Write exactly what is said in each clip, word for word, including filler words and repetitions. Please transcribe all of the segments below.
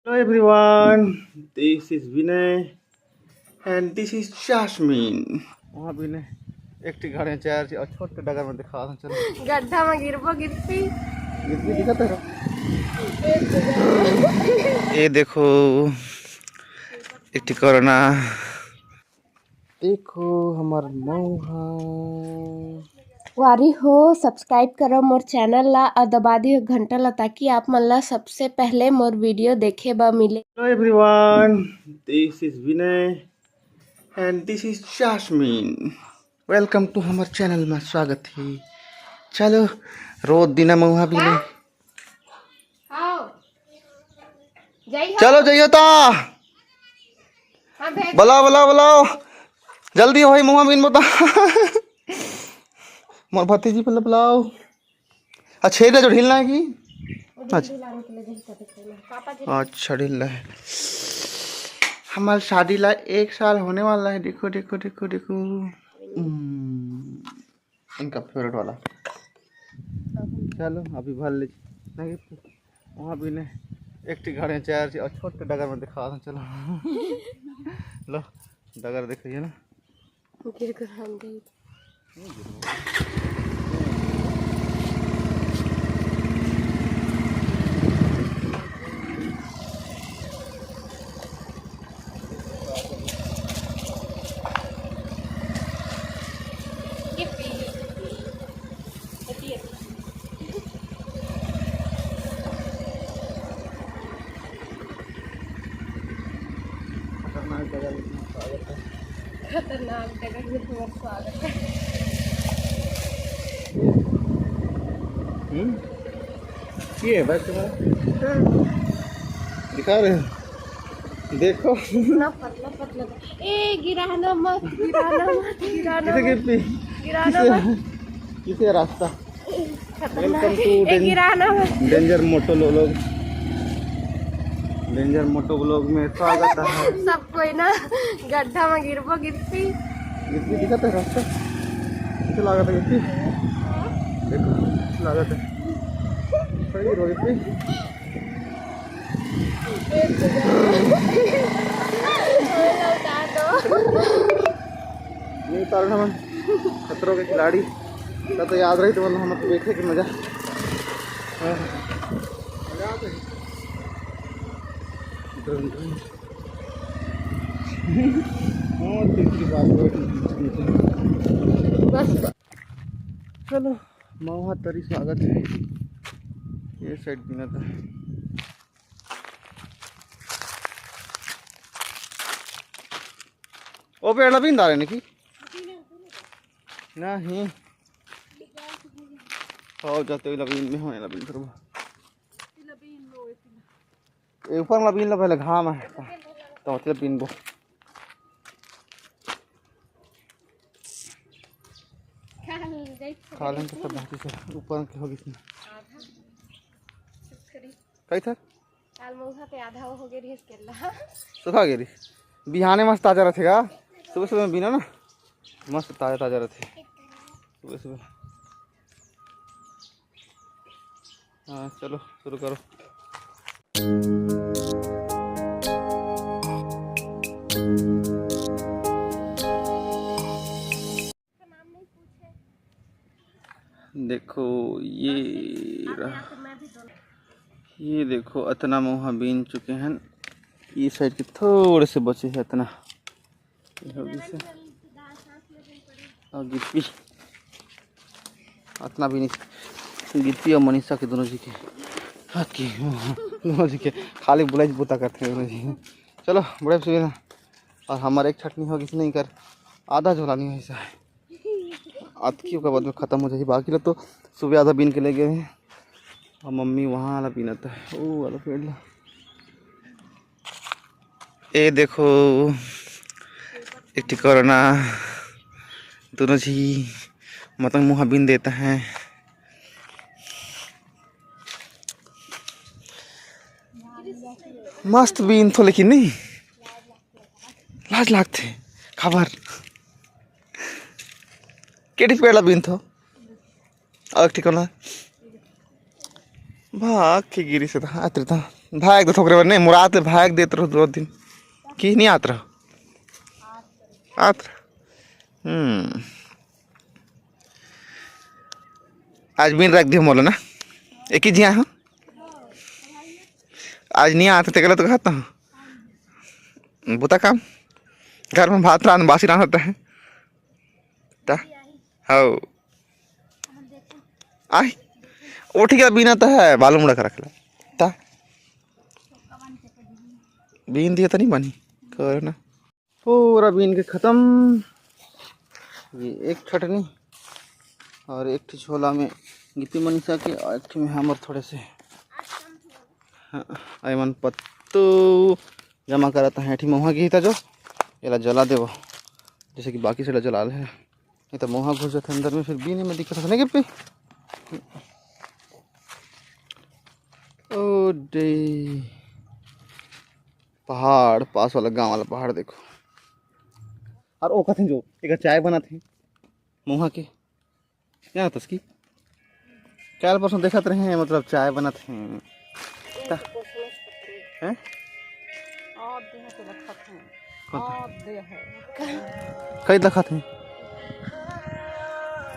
Hello everyone, this is Vinay and this is Jasmine. वहाँ विनय एक ठी घर में चार ठी और छोटे डगर में दिखा दो, चलो। गड्ढा में गिरबो गिरती। गिरती दिखा तेरा। ये देखो, एक ठी कोरोना। देखो हमर मऊहा। वारी हो, subscribe करो मोर channel ला और दबा दियो घंटा ला, ताकि आप मन ला सबसे पहले मोर video देखे बर मिले। Hello everyone, this is Vinay and this is Jasmine. Welcome to हमर channel में स्वागत है। चलो, रोज दिन मऊहा भी ले। आओ। जय हो। चलो, जइयो ता। हाँ, भेज। बुलाओ, बुलाओ, बुलाओ। जल्दी हो भाई, मऊहा बीन बता। मोर भतीजी पहले बुलाओ। अच्छा, छेद जो ढीलना है कि? वो ढील अच्छा। ढिलाने के लिए जैसे करते हैं। पापा जी। अच्छा, ढीलना है। हमार शादी ला एक साल होने वाला है। देखो, देखो, देखो, देखो। हम्म। इनका favourite वाला। चलो, अभी भर ले। नहीं, वहाँ भी नहीं। एक ठी घर में चार ठी और छोटे डगर में दिखा दो, चलो। लो, डगर देखिए ना। गिर कर हम गई। खतरनाक डगर में स्वागत है। खतरनाक डगर में तुम्हारा स्वागत है। हम्म? ये है बैग तुम्हारा? हाँ। दिखा रहे हो? देखो। इतना पतला पतला था। ए, गिराना मत, गिराना मत, गिराना किसे मत। गिरती? गिराना किसे? मत। किसे रास्ता? खतरनाक। Welcome to ए, डें-, गिराना मत। Danger Moto Vlog। Danger Moto Vlog में स्वागत है। सब कोई ना गड्ढा में गिरबो गिरती। गिरती दिखत है रास्ता? किसे लागत है गिरती? देखो, किसे लागत है? सही गिरबो गिरती। नहीं उतारना मन, खतरों के खिलाड़ी। तब तो याद रही तो मतलब हम तो बैठे के मजा। हाँ। मजा आते हैं। हाँ, तीसरी बार बैठ। बस। चलो, मऊहा तरी स्वागत है। ये side भी ना था। ओ पेड़ ला बीन डारे ने की? नहीं। हो जाते ला बीन में होने ला बीन करबो। ए ऊपर ला बीन ला पहले घाम है। तो मतलब बीन बो। खा लें तो सब बाकी से ऊपर के हो गई थी। कई था? काल मऊहा पे आधा हो गए रहिस केला। सुखा गए रहिस। बिहाने मस्त ताजा रहथे गा। सुबह सुबह में बीना ना, मस्त ताजा ताजा रहथे। सुबह सुबह। हाँ, चलो शुरू करो। देखो, ये रहा, ये देखो, अतना मऊहा बीन चुके हैं। ये side के थोड़े से बचे हैं, अतना। ये हो गइस हे। और गिट्टी, अतना भी नहीं। गिट्टी और मनीषा के दोनों जी के, हाँ, के, दोनों जी के खाली बुलाई बुता करते हैं दोनों जी। चलो, बड़े सुविधा। और हमारे एक छटनी हो गइस नहीं कर, आधा झोला नहीं होइस हे। अतकी ओकर बाद में खतम हो जाही। बाकी ला तो सुबह आधा बीन के ले गए हैं। और मम्मी वहाँ वाला बीनत है, वो वाला पेड़ ला। ए देखो, एक ठी कोरोना, दोनों झी मतंग मुहा बीन देता है। मस्त बीन थो, लेकिन नहीं, लाज लागथे। खबर के ठी पेड़ ला बीन थो? अउ एक ठी कोन ला? भाग के गिरी से था, अतरे था। भाग दे थोकरे बर, नहीं, मुराद ले भाग देत रहो दो दिन। कि नहीं आत रहो? आत रहो। हम्म। आज बिन रख दियो मोला ना। एक ही जिया हो। आज नहीं आते तेकला तो कहता हूँ। बुता काम। घर में भात रांध, बासी रांध होता है। ता? हाउ। आई। वो ठीक है, बीना तो है, बालू मुड़ा कर रख ले। ता? बीन दिया तो नहीं बनी। करो ना। पूरा बीन के खत्म। ये एक छटनी और एक ठी झोला में गिपी मनीषा के और एक ठी में हमर थोड़े से। हाँ, एमन पत्तू जमा करत हैं। एठी महुआ गिही त जो एला जला देबो, जैसे कि बाकी से ला जला ले। नहीं तो महुआ घुस जाथे अंदर में, फिर बीने में दिक्कत होथे, नहीं गिपी? ओ डे, पहाड़, पास वाला गांव वाला पहाड़ देखो। और ओ कथें जो एकर चाय बनाथे महुआ के, क्या होता इसकी? काल परसों देखत रहे हैं, मतलब चाय बनत है। ता-, हैं? आप देह के रखत हैं। कौन सा? आप देह है। कई दखत हैं।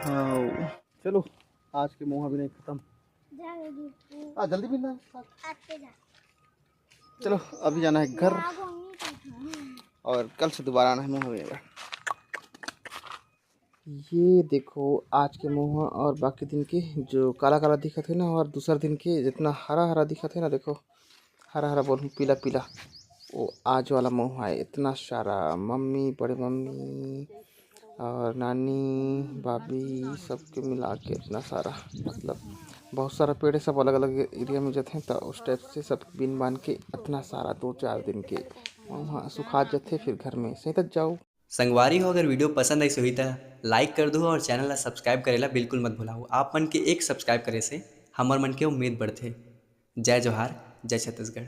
हाँ, चलो, आज के महुआ भी नहीं खत्म। आ, जल्दी भी ना। चलो, अभी जाना है घर और कल से दोबारा आना है महुआ में। ये देखो आज के महुआ और बाकी दिन के जो काला काला दिखत है ना, और दूसर दिन के जितना हरा हरा दिखत है ना, देखो हरा हरा बोलूँ, पीला पीला, वो आज वाला महुआ है। इतना सारा मम्मी, बड़े मम्मी और नानी, भाभी, सबके मिला के इतना सारा, मतलब बहुत सारा पेड़ है, सब अलग अलग एरिया में जाते हैं, तो उस टाइप से सब बिन बान के इतना सारा दो चार दिन के महुआ सुखा जाते, फिर घर में सहित जाओ। संगवारी हो, अगर वीडियो पसंद आइस होही त लाइक कर दू और चैनल ला सब्सक्राइब करेला बिल्कुल मत भुलाओ। आप मन के एक सब्सक्राइब करे से हमर मन के उम्मीद बढ़थे। जय जोहार, जय छत्तीसगढ़।